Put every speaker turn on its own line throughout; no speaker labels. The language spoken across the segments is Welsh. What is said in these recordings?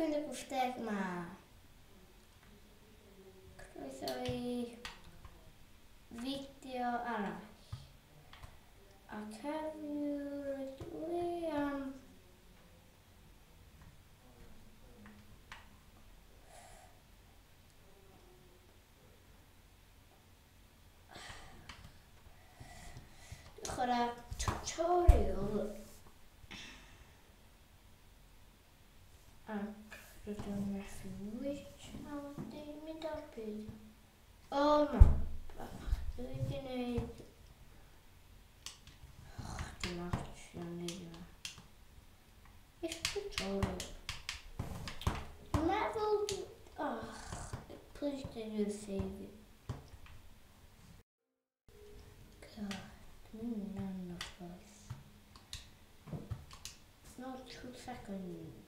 chi'n y gwsteg yma? Croeso i fideo arall. Ac heddiw rydw i am chwarae tutorial ac rydw i'n methu witch a wedi mynd ar byd. O na, bach, dwi wedi gwneud... Och, dim ots iawn i yma. Eich tutorial. Dwi'n meddwl... Och, please do save it. God, dwi'n mynd yn anodd boys. Not 2 seconds.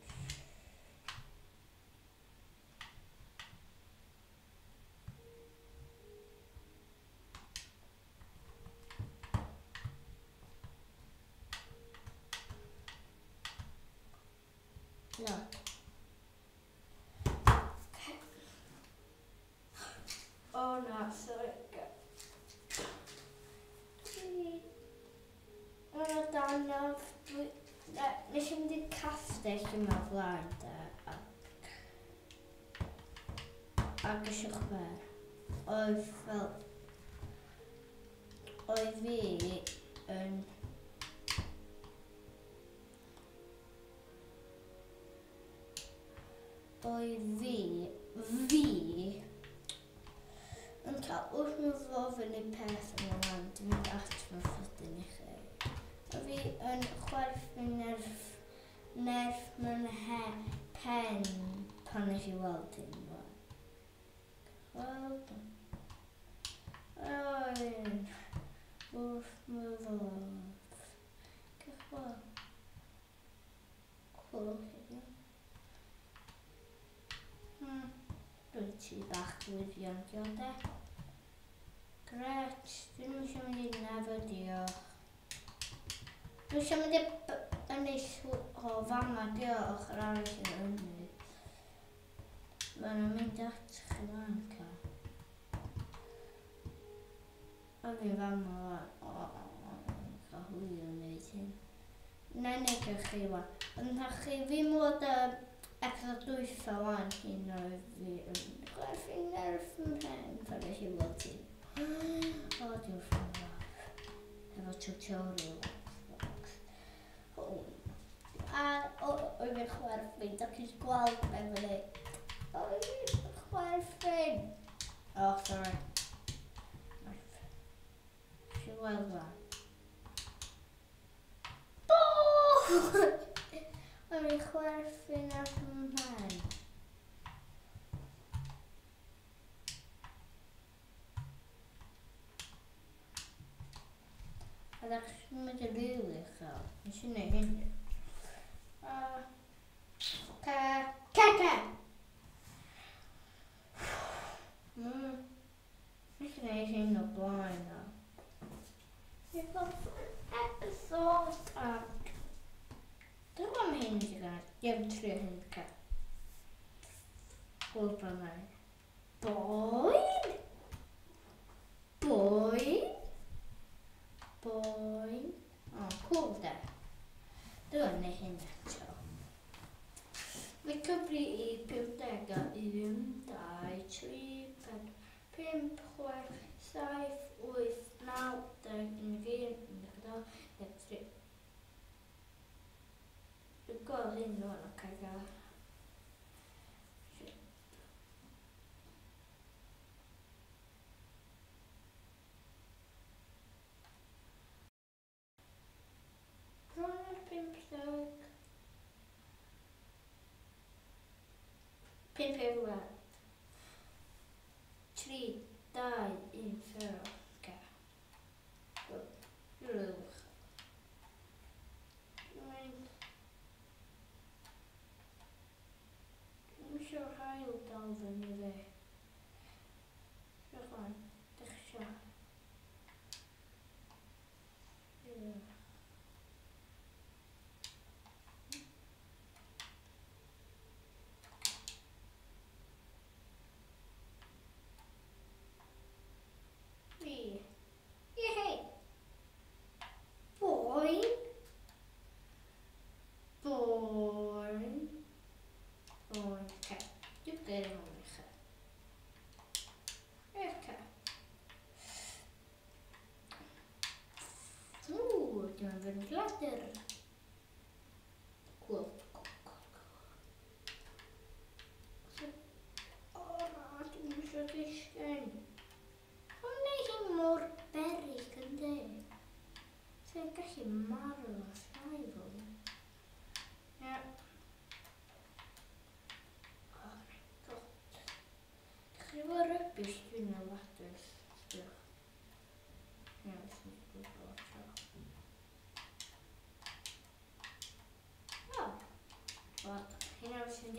No. Okay. Oh no, sorry. Dwi... Yn danodd, dwi... Nes i mynd i'r castell yma flaen de, ac eisiau be? Oedd fel... Oedd fi yn... Oedd fi yn cael wrth nhw ofyn i peth yma wan, dwi'n mynd at fy ffydyn i chi. Oedd fi yn chwerthin nerf mewn pen pan nes i weld hyn wan. Weld. Oedd wrth fy fodd. Cewch weld. Cool. Dwi'n ti bach gwirion, diolch de. Gret, dwi'n eisiau mynd i nefo, diolch. Dwi eisiau mynd i ynys o fama, diolch, yr arall i'r ynys. Mae nhw'n mynd at chi fan ca. A fi fama wan, o, cael hwyl yn neud hyn. Na i neud i chi wan. Ond na chi ddim weld y episode dwytha wan hyn oedd fi yn chwerthin nerf mhen pan nes i weld hyn. O, dwi'n wrth fy modd. Efo tutorial box. O, a oedd fi'n chwerthin, da chi'n gweld be fy neud. Oedd fi'n chwerthin. Oh, sorry. Chi weld wan. Bo! Oedd fi'n chwerthin ar fy mhen. A ddech chi'n mynd yn rili uchel. Nes i wneud hyn. Ca, ca, ca! Nes i wneud hyn o blaen na. Efo episode ac... Dwi'n gwybod am hyn wedi gael. Ie, trio hyn ca. Gweld pa mae. Boing! Boing! Boing! O, cool de. Dwi'n neud hyn eto. Mae cyfri i 51, 2, 3, 4, 5, 6, 7, 8, 9, 10, 11, 12, 13. Dwi'n gweld hyn rwan, oce, gael. Shit. Bron ar 50. 5 4, 3, 2, 1, 0. Oce. Rwch. Dwi'n eisiau haul dal fyny fi. Rwch wan. Dych chi isio? Ie.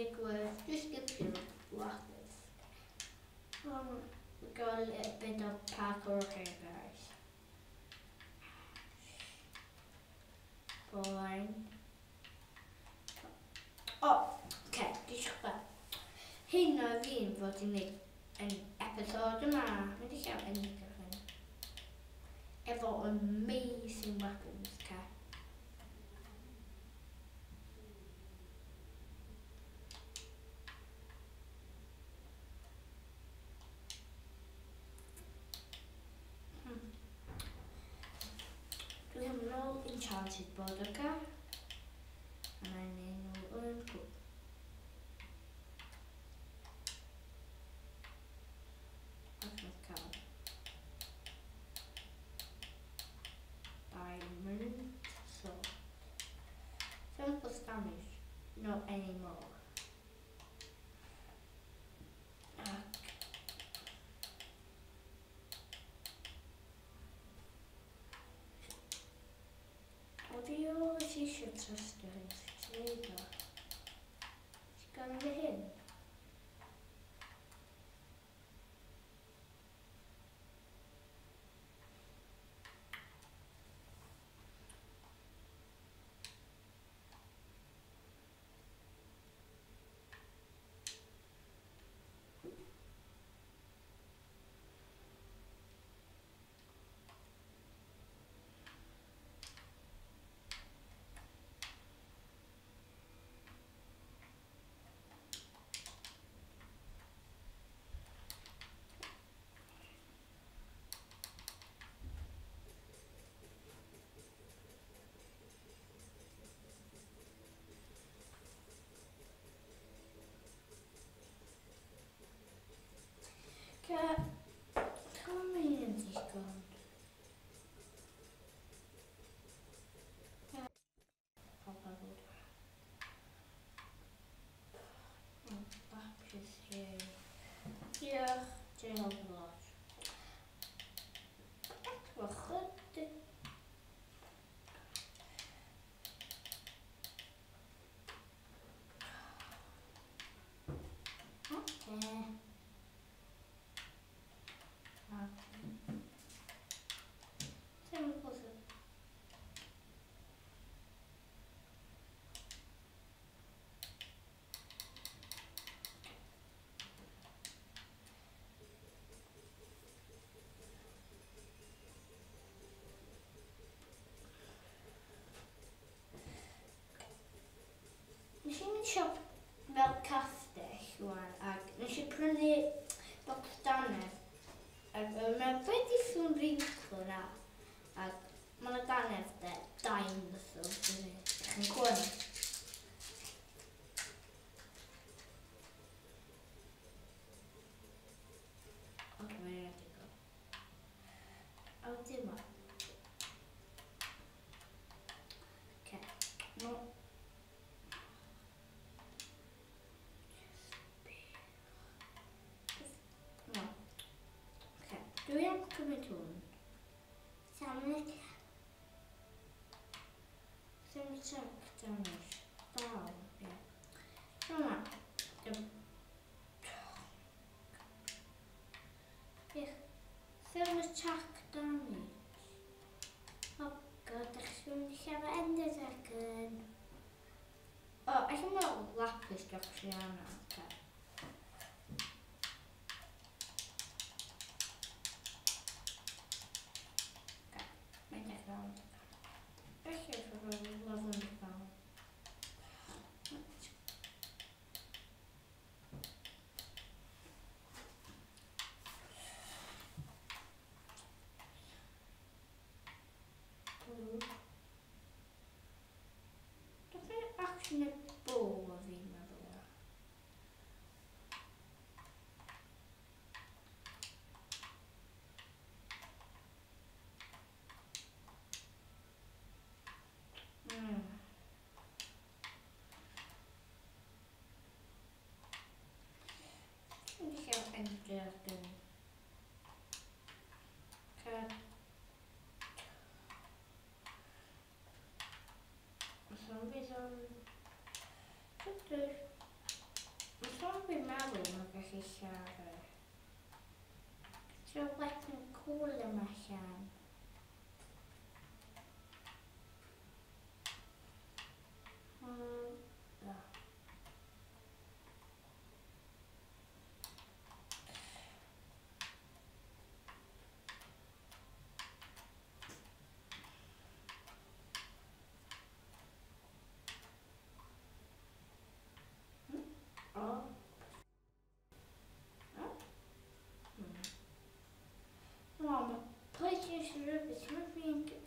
digwydd. Dwi'n sgipio lapis. We got a little bit of parkour here, guys. Boring. Oh, okay, dwi'n siarad. Hyn o fi'n fod i'n neud yn episode yma. Mae'n di llaw yn hyn. Efo amazing weapons, okay? Dwi am nôl enchanted board, okay? A mae'n neud nhw yn cool. Diamond sword. 7 plus damage, not anymore. Ac o fi always eisiau trystio hyn, sut ti'n neud o? Ti'n gan fy hyn? Diolch, dwi'n helpu lot. Edrych Okay. Nes i mynd siop fel castell rwan ac nes i prynu bocs dannedd ac mae wedi sŵn wrinkle na ac mae yna dannedd de, dinosaur, chi'n cwyn. Ok, mae'n ready go. A wedyn ma. Ok, no. Dwi am cymryd hwn. Seven attack damage. Down, ie. Dyma. 7 attack damage. Oh god, ydych chi'n mynd i lladd Ender Dragon. O, allan mae lapis dros i yna. Okay. Mae'n dechrau. Felly, level down. Dwi'n actually bow o fi'n meddwl. Dwi'n cael Ender Dragon. Zombies on. chi siarad. Tro weapon cool yma allan.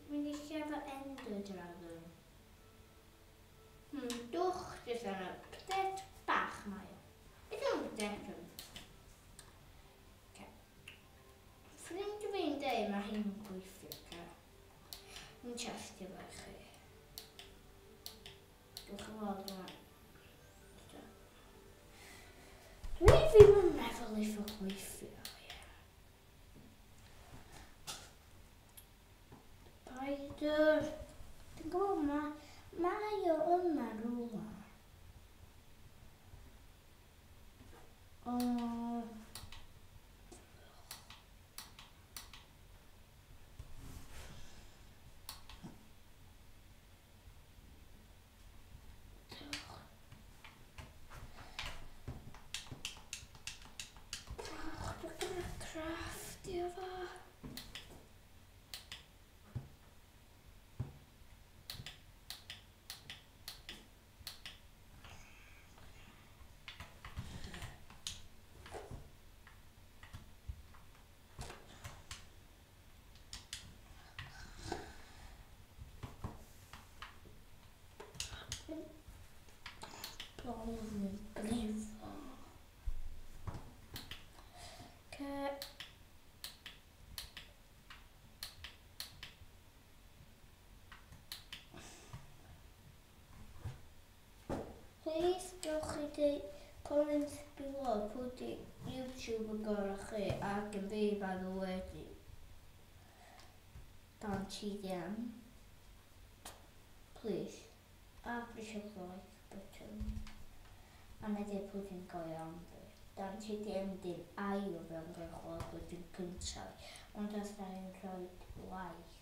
Mynd i llefo Ender Dragon. Dwch jyst ar y update bach mae o. Beth yw'n update hwn? Ffrind fi'n dweud mae hi'n gweithio, ca. Yn testio fo i chi. Dwch yn weld yma. Dwi ddim yn meddwl ei fod gweithio. Spider. Dwi'n gwybod mae o yma rhywle. Dwi'n gonna craftio fo. Please, gewch chi dweud comments below pwy di YouTuber gorau chi ac yn fi, by the way, di Dan TDM. Please, a prisiwch the like button. A na dweud pwy di'n go iawn fi. Dan TDM di'n ail fel gael chwarae blwyddyn cyntaf, ond os da i'n rhoi like.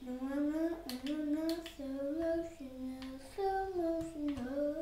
No, I'm not so emotional, so emotional.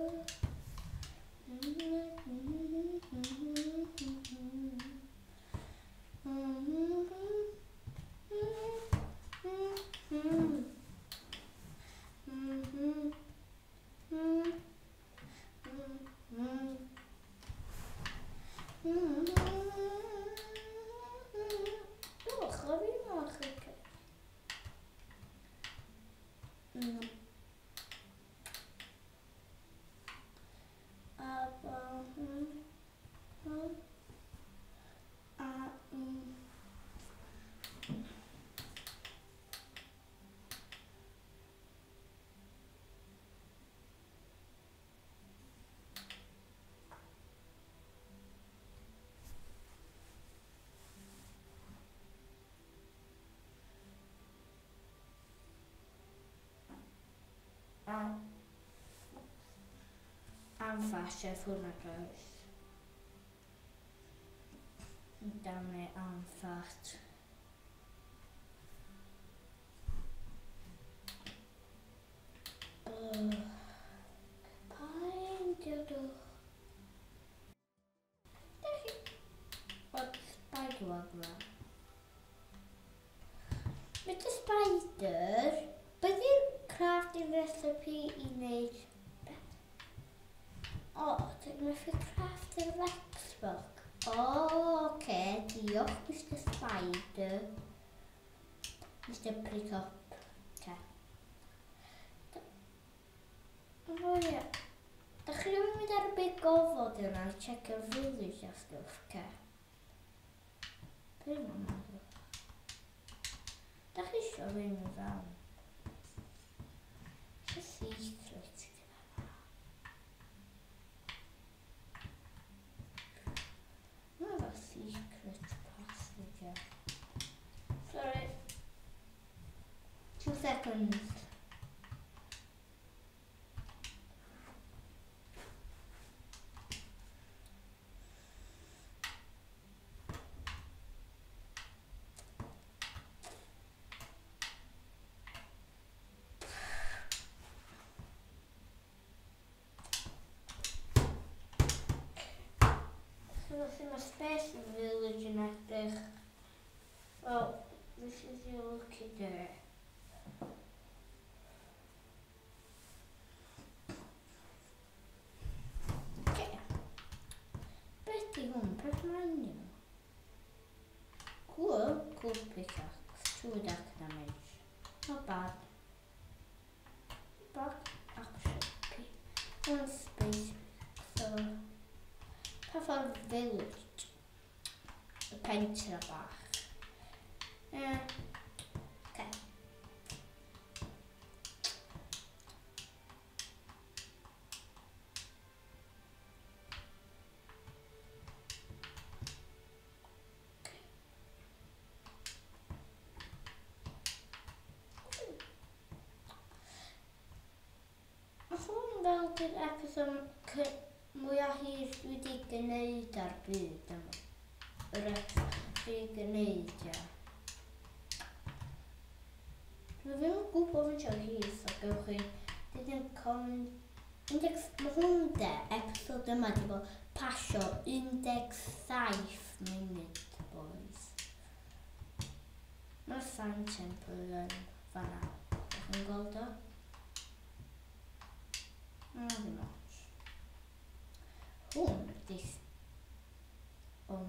I'm fast, chef, hwnna guys. Damn it, I'm fast. Pa'n diodwch? What spider was that? Mr Spider, beth yw'r crafting recipe i wneud? O, dwi'n methu crafting Xbox. O, oce, diolch Mr Spider. Mr Pickup. Oce. O ie. Da chi ddim yn mynd ar y big gofod yna i check your village a stwff, oce? Be mae'n meddwl? Da chi isio fynd i fewn? It's a secret. Mae'n efo secret passage. Sorry. 2 seconds. Weapons. So mae Space Village yn edrych. Well, this is your lucky day. Okay. Beth di hwn? Peth mining? Cool, cool pickaxe. 2 dark damage. Not bad. Back actually. One space. So pa ffordd village? Y pentre bach. Okay. Mae hwn fel dy'r episode mwyaf hir dwi wedi gwneud ar byd yma. Yr episode dwi wedi gwneud, ia. Dwi ddim yn gwybod faint o hir, so gewch chi dweud yn comment. Mae hwn de, episode yma di bod pasio 17 munud, boys. Mae'r Sand Temple yn fanna. Ydych chi'n gweld o? Na, ddim ots. Hwn ydi... O.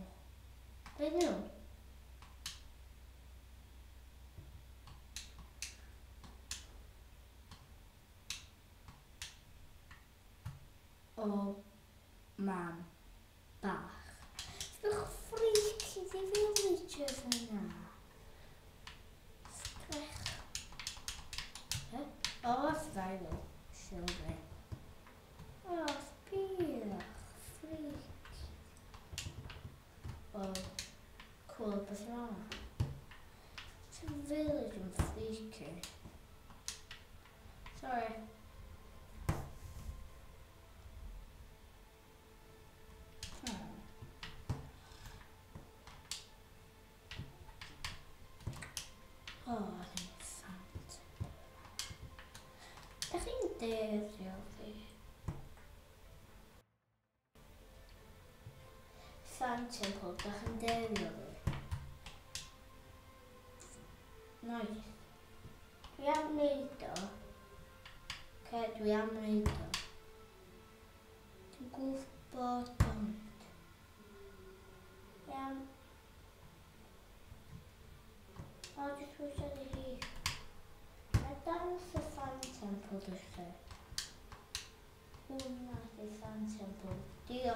Be dyn nhw? O, mam bach. Sbych freaky di villagers yna. Sbych. O, survival. Silver. O, sbych. Freaky. O, cool, beth yma? It's a village yn freaky. Sorry. Oh, ddim sand. Da chi'n derio fi? Sand Temple, da chi'n derio fi? Nice. Dwi am wneud o. Oce, dwi am wneud o. Dwi'n gwybod ond. Dwi am... O, jyst wysio di hi. Mae dangos y Sand Temple dwi chi. Hwnna di Sand Temple. Diolch.